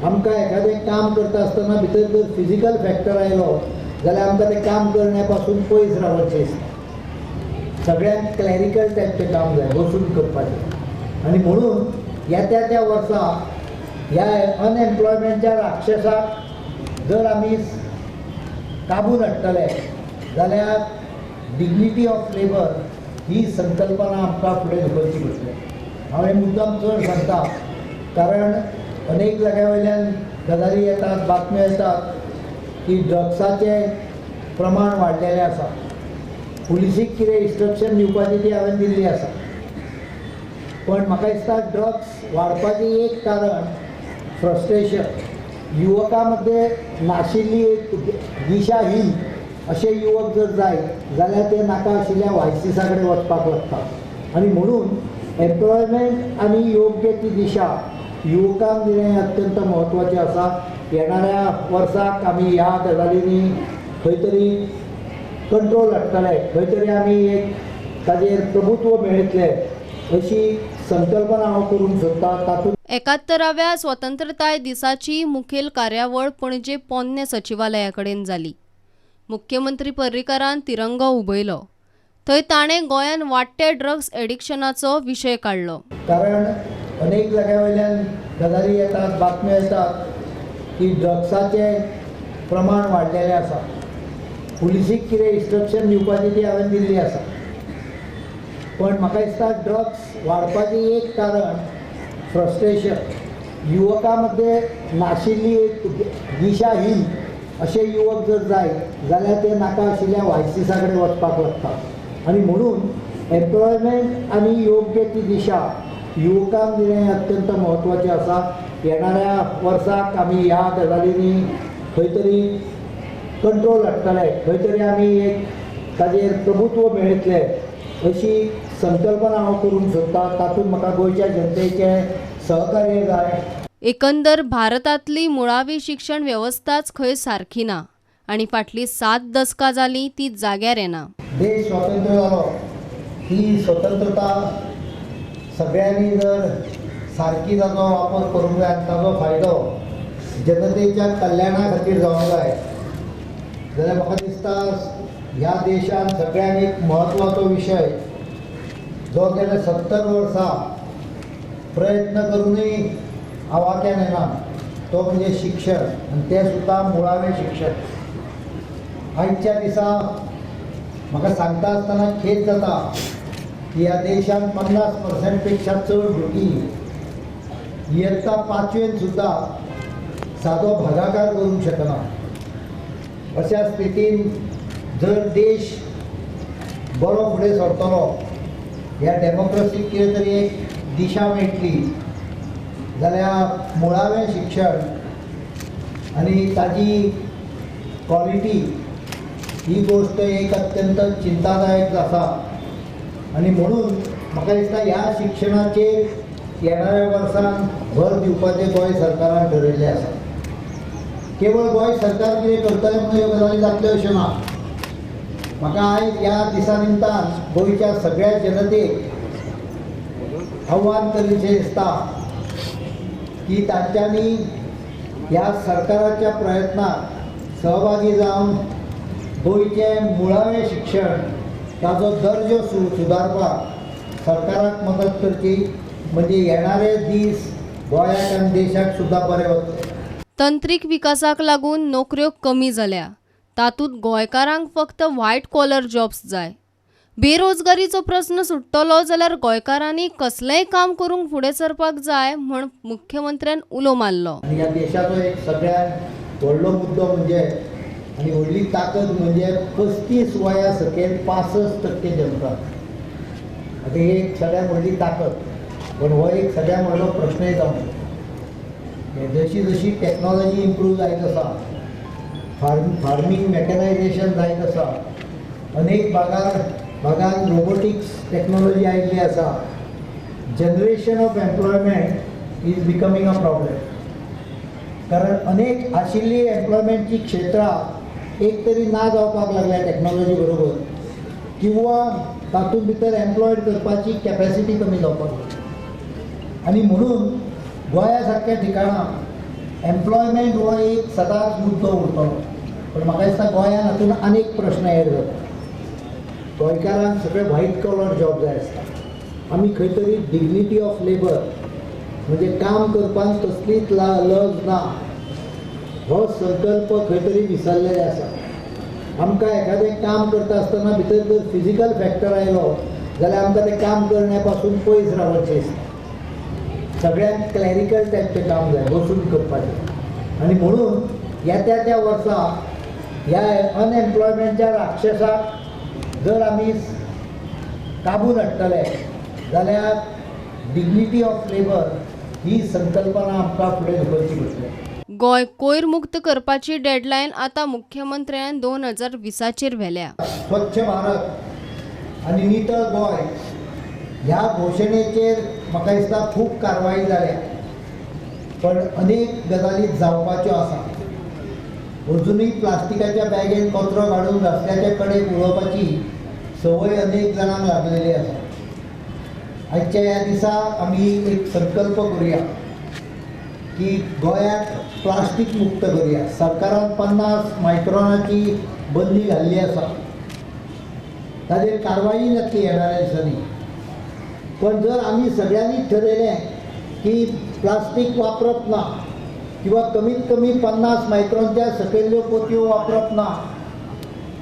आमकां एखादें काम करता आसतना भितर जर फिजिकल फॅक्टर आयलो जाल्यार आमकां तें काम करण्या पासून पयस रावचें दिसता. सगळ्यांक क्लॅरिकल टायपचें काम जाय बसून करपाचें. आनी म्हणून येत्या त्या वर्सा ह्या अनएम्प्लॉयमेंटच्या राक्षसाक जर आमी काबून हाडटले जाल्यार डिग्निटी ऑफ लेबर ही संकल्पना आमकां फुडें धुकलची पडटली. हांव हें मुद्दाम चड सांगता कारण अनेक जाग्या वयल्यान गजाली येतात, बातम्यो येतात की ड्रग्साचें प्रमाण वाडलेलें आसा. पुलिसीक कितें इन्स्ट्रक्शन दिवपाची ती हांवें दिल्ली आसा. पण म्हाका दिसता ड्रग्स वाडपाचें एक कारण फ्रस्ट्रेशन, युवकां मदें नाशिल्ली एक दिशाहीन अशे युवक जर जायत जाल्यार ते नाका आशिल्ल्या वायसिसा कडेन वचपाक लागता. आनी म्हणून एम्प्लॉयमेंट आनी योग्य ती दिशा युवकांक दिणें अत्यंत म्हत्वाचें आसा. येणाऱ्या वर्साक आमी ह्या गजालींनी खंय तरी कंट्रोल हाडटले, खंय तरी आमी एक ताजेर प्रभुत्व मेळयतले अशी संकल्पना हांव करूंक सोदतां. तातूंत 71व्या स्वतंत्रताय दिसाची मुखेल कार्यावळ पणजे पोन्ने सचिवालया कडेन जाली. मुख्यमंत्री पर्रीकारान तिरंगो उबयलो. थंय ताणें गोंयांत वाडट्या ड्रग्स एडिक्शनाचो विशय काडलो. कारण अनेक जाग्या वयल्यान गजाली येतात, बातम्यो येतात की ड्रग्साचें प्रमाण वाडलेलें आसा. पुलिसीक कितें इन्स्ट्रक्शन दिवपाची ती हांवें दिल्ली आसा. पण म्हाका दिसता ड्रग्स वाडपाचें एक कारण फ्रस्ट्रेशन, युवकां मदें नाशिल्ली एक दिशाहीन अशे युवक जर जायत जाल्यार ते नाका आशिल्ल्या वायसिसा कडेन वचपाक लागता. आनी म्हणून एम्प्लॉयमेंट आनी योग्य ती दिशा युवकांक दिणें अत्यंत म्हत्वाचें आसा. येणाऱ्या वर्साक आमी ह्या गजालींनी खंय तरी कंट्रोल हाडटले, खंय तरी आमी एक ताजेर प्रभुत्व मेळयतले अशी संकल्पना हांव करूंक सोदतां. तातूंत म्हाका गोंयच्या जनतेचें सहकार्य जाय. एकंदर भारतांतली मुळावी शिक्षण वेवस्थाच खंय सारकी ना आनी फाटलीं 7 दसकां जालीं ती जाग्यार येना. देश स्वतंत्र जालो ही स्वतंत्रता सगळ्यांनी जर सारकी ताचो वापर करूंक जाय आनी ताचो फायदो जनतेच्या कल्याणा खातीर जावंक जाय जाल्यार म्हाका दिसता ह्या देशान सगळ्यांत एक म्हत्वाचो विशय जो गेले 70 वर्सां प्रयत्न करूनय आवाक्यान येना तो म्हणजे शिक्षण, आनी तें सुद्दां मुळावें शिक्षण. आयच्या दिसा म्हाका सांगता आसतना खेद जाता की ह्या देशांत 50% पेक्षा चड भुरगीं इयत्ता 5वेन सुद्दां सादो भागाकार करूंक शकना. अशा स्थितीन जर देश बरो फुडें सरतलो, ह्या डेमोक्रसीक कितें तरी एक दिशा मेळटली जाल्यार मुळावें शिक्षण आनी ताजी क्वॉलिटी ही गोश्ट एक अत्यंत चिंतादायक आसा. आनी म्हणून म्हाका दिसता ह्या शिक्षणाचेर येणाऱ्या वर्सान भर दिवपाचें गोंय सरकारान ठरयल्लें आसा. केवळ गोंय सरकार कितें करतलें म्हणून ह्यो गजाली जातल्यो अशें ना. म्हाका आयज ह्या दिसा निमतान गोंयच्या सगळ्या जनतेक आव्हान करीशें दिसता की तांच्यांनी ह्या सरकाराच्या प्रयत्नाक सहभागी जावन गोंयचें मुळावें शिक्षण ताचो दर्जो सुदारपाक सरकाराक मदत करची, म्हणजे येणारे दीस गोंयाक आनी देशाक सुद्दां बरे वतले. तंत्रीक विकासाक लागून नोकऱ्यो कमी जाल्या, तातूंत गोंयकारांक फक्त व्हायट कॉलर जॉब्स जाय. बेरोजगारीचो प्रस्न सुट्टलो जाल्यार गोंयकारांनी कसलेंय काम करूंक फुडें सरपाक जाय म्हूण मुख्यमंत्र्यान उलो मारलो. आनी ह्या देशाचो एक सगळ्यांत व्हडलो मुद्दो म्हणजे आनी व्हडली ताकद म्हणजे 35 वया सकयल 65% जनता. आतां ही एक सगळ्यांत व्हडली ताकद, पण हो एक सगळ्यांत व्हडलो प्रश्नय जावन जशी जशी टॅक्नॉलॉजी इम्प्रूव जायत आसा, फार्मींग मॅकनायझेशन जायत आसा, अनेक भागान रोबोटिक्स टॅक्नॉलॉजी आयिल्ली आसा, generation of employment is becoming a problem. कारण अनेक आशिल्ली एम्प्लॉयमेंटची क्षेत्रां एक तरी ना जावपाक लागल्या टॅक्नॉलॉजी बरोबर, किंवा तातूंत भितर एम्प्लॉयड करपाची कॅपॅसिटी कमी जावपाक लागली. आनी म्हणून गोंया सारक्या ठिकाणां एम्प्लॉयमेंट हो एक सदांच मुद्दो उरतलो, पण म्हाका दिसता गोंयांत हातूंत आनीक प्रश्न एड जाता. गोंयकारांक सगळे व्हायट कॉलर जॉब जाय आसता. आमी खंय तरी डिग्निटी ऑफ लेबर म्हणजे काम करपाक कसलीच लज ना हो संकल्प खंय तरी विसरलेले आसा. आमकां एखादें काम करता आसतना भितर जर फिजिकल फॅक्टर आयलो जाल्यार आमकां तें काम करण्या पासून पयस रावचें दिसता. सगळ्यांक क्लॅरिकल टायपचें काम जाय, बसून करपाचें. आनी म्हणून येत्या त्या वर्सा ह्या अनएम्प्लॉयमेंटच्या राक्षसाक जर आमी काबून हाडटले जाल्यार डिग्निटी ऑफ लेबर ही संकल्पना आमकां फुडें धुकलची पडटली. गोंय कोयर मुक्त करपाची डेडलायन आतां मुख्यमंत्र्यान 2020चेर व्हेल्या. स्वच्छ भारत आनी नितळ गोंय ह्या घोशणेचेर म्हाका दिसता खूब कारवाई जाल्या, पण अनेक गजाली जावपाच्यो आसा. अजुनूय प्लास्टिकाच्या बॅगेन कचरो काडून रस्त्याच्या कडेक उडोवपाची संवय अनेक जाणांक लागलेली आसा. आयच्या ह्या दिसा आमी एक संकल्प करुया की गोंयाक प्लास्टीक मुक्त करुया. सरकारान 50 मायक्रॉनाची बंदी घाल्ली आसा, ताजेर कारवाई जातली येणाऱ्या दिसांनी. पण जर आमी सगळ्यांनी ठरयलें की प्लास्टीक वापरप ना किंवा कमीत कमी 50 मायक्रॉनच्या सकयल्ल्यो पोतयो वापरप ना,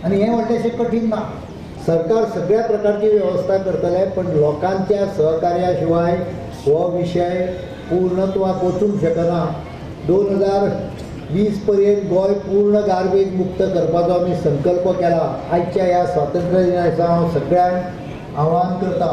आनी हें व्हडलेंशें कठीण ना. सरकार सगळ्या प्रकारची व्यवस्था करतले, पण लोकांच्या सहकार्या शिवाय हो विशय पूर्णत्वाक वचूंक शकना. 2020 पर्यंत गोंय पूर्ण गार्बेज मुक्त करपाचो आमी संकल्प केला. आयच्या ह्या स्वातंत्र्य दिना दिसा हांव सगळ्यांक आव्हान करता.